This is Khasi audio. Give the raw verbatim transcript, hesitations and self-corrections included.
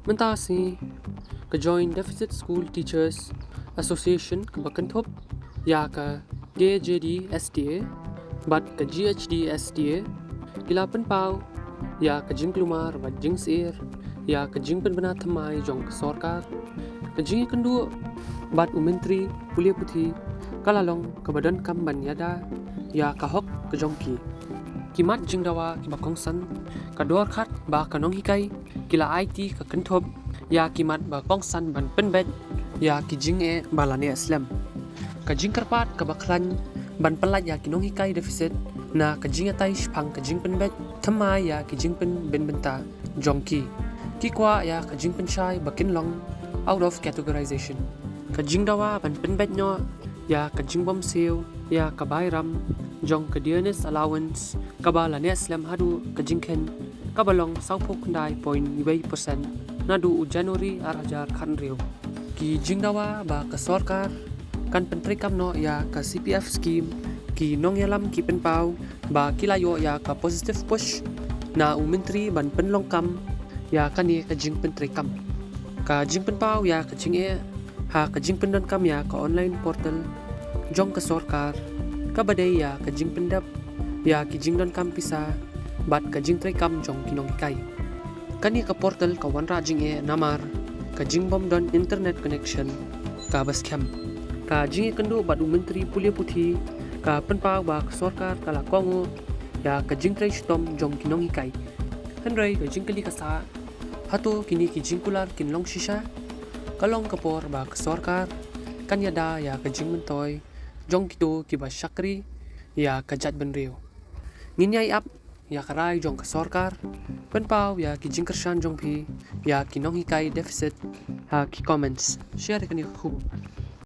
Mynta sngi ka Joint Deficit School Teachers Association kaba kynthup ïa ka K J D S D A bad ka G H D S D A ki la pynpaw ïa ka jingkulmar bad jingsyier ïa ka jingpynbna thymmai jong ka sorkar. Ka jingïakynduh bad u Myntri Pule Puthi ka la long kaba donkam ban ïada ïa ka hok ka jong ki. Ki mat jingdawa kiba kongsan ka dor khat ba ka nonghikai ki la aiti ka kynthup ïa ki mat ba kongsan ban pynbeit ïa ki jingeh ba la neh slem. Ka jingkyrpad kaba khlaiñ ban pynlait ïa ki nonghikai deficit na ka jingïatai shaphang ka jingpynbeit thymmai ïa ki jingpynbeit bynta jong ki. Ki kwah ïa ka jingpynshai ba kin long out of categorization. Ka jingdawa ban pynbeit noh ïa ka jingbym siew ïa ka bai ram jong ka dearness allowance kaba la neh slem haduh ka jingkheiñ kaba long sawphew khyndai point wei percent naduh u January ar hajar khathynriew. Ki jingdawa ba ka sorkar kan pyntreikam noh ïa ka C P F scheme, ki nongïalam ki pynpaw ba ki la ïoh ïa ka positive push na u Myntri ban pynlong kam ïa kane ka jingpyntreikam. Ka jingpynpaw ïa ka jingeh ha ka jingpyndonkam ïa ka online portal jong ka sorkar kaba dei ïa ka jingpyndep ïa ki jingdonkam pisa bad ka jingtreikam jong ki nonghikai. Kane ka portal ka wanrah jingeh namar ka jingbym don internet connection kaba skhem. Ka jingïakynduh bad u Myntri Pule Puthi ka pynpaw ba ka sorkar ka la kohnguh ïa ka jingtrei shitom jong ki nonghikai. Hynrei ka jingkylli ka sah, hato kine ki jingkular kin long shisha? Ka long ka por ba ka sorkar kan ïada ïa ka jingmyntoi jong kito kiba shakri ïa ka jaitbynriew. Ngin ïai ap ïa ka rai jong ka sorkar. Pynpaw ïa ki jingkyrshan jong phi ïa ki nonghikai deficit ha ki comments. Share ïa kane ka khubor.